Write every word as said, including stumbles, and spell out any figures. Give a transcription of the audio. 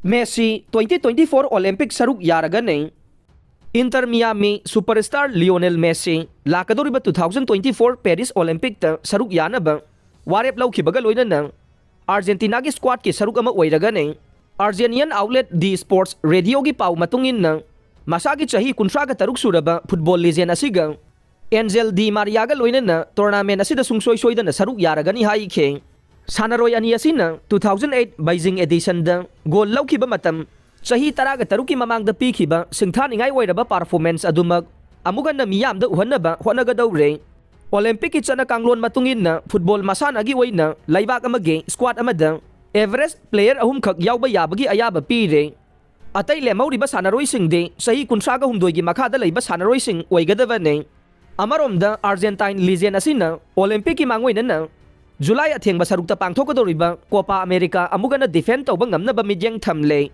Messi twenty twenty four Olympic ꯁꯔꯨꯛ ꯌꯥꯔꯒꯅꯤ꯫ Inter Miami superstar Lionel Messi ꯂꯥꯛꯀꯗꯧꯔꯤꯕ two thousand twenty four Paris ꯑꯣꯂꯦꯝꯄꯤꯛꯇ ꯁꯔꯨꯛ ꯌꯥꯅꯕ ꯋꯥꯔꯦꯞ ꯂꯧꯈꯤꯕꯒ ꯂꯣꯏꯅꯅ ꯑꯥꯔꯖꯦꯟꯇꯤꯅꯥꯒꯤ ꯁ꯭ꯀ꯭ꯋꯥꯗꯀꯤ ꯁꯔꯨꯛ ꯑꯃ ꯑꯣꯏꯔꯒꯅꯤ꯫ ꯑꯥꯔꯖꯦꯟꯇꯤꯅꯤꯌꯟ ꯑꯥꯎꯠꯂꯦꯠ ꯗꯤ ꯁ꯭ꯄꯣꯔꯠꯁ ꯔꯦꯗꯤꯑꯣꯒꯤ ꯄꯥꯎ ꯃꯇꯨꯡ ꯏꯟꯅ, ꯃꯁꯥꯒꯤ ꯆꯍꯤ ꯀꯨꯟꯊ꯭ꯔꯥꯒ ꯇꯔꯨꯛ ꯁꯨꯔꯕ ꯐꯨꯠꯕꯣꯜ ꯂꯤꯖꯦꯟ ꯑꯁꯤꯒ ꯑꯦꯟꯖꯦꯜ ꯗꯤ ꯃꯥꯔꯤꯌꯥꯒ ꯂꯣꯏꯅꯅ ꯇꯣꯔꯅꯥꯃꯦꯟ ꯑꯁꯤꯗ ꯁꯨꯡꯁꯣꯏ ꯁꯣꯏꯗꯅ ꯁꯔꯨꯛ ꯌꯥꯔꯒꯅꯤ ꯍꯥꯏꯈꯤ꯫ ꯁꯥꯟꯅꯔꯣꯏ ꯑꯅꯤ ꯑꯁꯤꯅ ꯇꯨ ꯊꯥꯎꯖꯟ ꯑꯩꯠ ꯕꯩꯖꯤꯡ ꯑꯦꯗꯤꯁꯟꯗ ꯒꯣꯜ ꯂꯧꯈꯤꯕ ꯃꯇꯝ, ꯆꯍꯤ ꯇꯔꯥꯒ ꯇꯔꯨꯛꯀꯤ ꯃꯃꯥꯡꯗ ꯄꯤꯈꯤꯕ ꯁꯤꯡꯊꯥꯅꯤꯡꯉꯥꯏ ꯑꯣꯏꯔꯕ ꯄꯔꯐꯣꯔꯃꯦꯟꯁ ꯑꯗꯨꯃꯛ ꯑꯃꯨꯛ ꯍꯟꯅ ꯃꯤꯌꯥꯝꯗ ꯎꯍꯟꯅꯕ ꯍꯣꯠꯅꯒꯗꯧꯔꯦ꯫ ꯑꯣꯂꯦꯝꯄꯤꯛꯀꯤ ꯆꯠꯅ ꯀꯥꯡꯂꯣꯟ ꯃꯇꯨꯡ ꯏꯟꯅ ꯐꯨꯠꯕꯣꯜ ꯃꯁꯥꯟꯅꯒꯤ ꯑꯣꯏꯅ ꯂꯩꯕꯥꯛ ꯑꯃꯒꯤ ꯁ꯭ꯀ꯭ꯋꯥꯗ ꯑꯃꯗ ꯑꯦꯚꯔꯦꯖ ꯄ꯭ꯂꯦꯌꯔ ꯑꯍꯨꯝꯈꯛ ꯌꯥꯎꯕ ꯌꯥꯕꯒꯤ ꯑꯌꯥꯕ ꯄꯤꯔꯦ꯫ ꯑꯇꯩ ꯂꯦꯝꯍꯧꯔꯤꯕ ꯁꯥꯟꯅꯔꯣꯏꯁꯤꯡꯗꯤ ꯆꯍꯤ ꯀꯨꯟꯊ꯭ꯔꯥꯒ ꯍꯨꯝꯗꯣꯏꯒꯤ ꯃꯈꯥꯗ ꯂꯩꯕ ꯁꯥꯟꯅꯔꯣꯏꯁꯤꯡ ꯑꯣꯏꯒꯗꯕꯅꯤ꯫ ꯑꯃꯔꯣꯝꯗ, ꯑꯥꯔꯖꯦꯟꯇꯥꯏꯟ ꯂꯤꯖꯦꯟ ꯑꯁꯤꯅ ꯑꯣꯂꯦꯝꯄꯤꯛꯀꯤ ꯃꯥꯡꯑꯣꯏꯅꯅ ꯖꯨꯂꯥꯏ ꯑꯊꯦꯡꯕ ꯁꯔꯨꯛꯇ ꯄꯥꯡꯊꯣꯛꯀꯗꯧꯔꯤꯕ ꯀꯣꯄꯥ ꯑꯃꯦꯔꯤꯀꯥ ꯑꯃꯨꯛ ꯍꯟꯅ ꯗꯤꯐꯦꯟ ꯇꯧꯕ ꯉꯝꯅꯕ ꯃꯤꯠꯌꯦꯡ ꯊꯝꯂꯦ꯫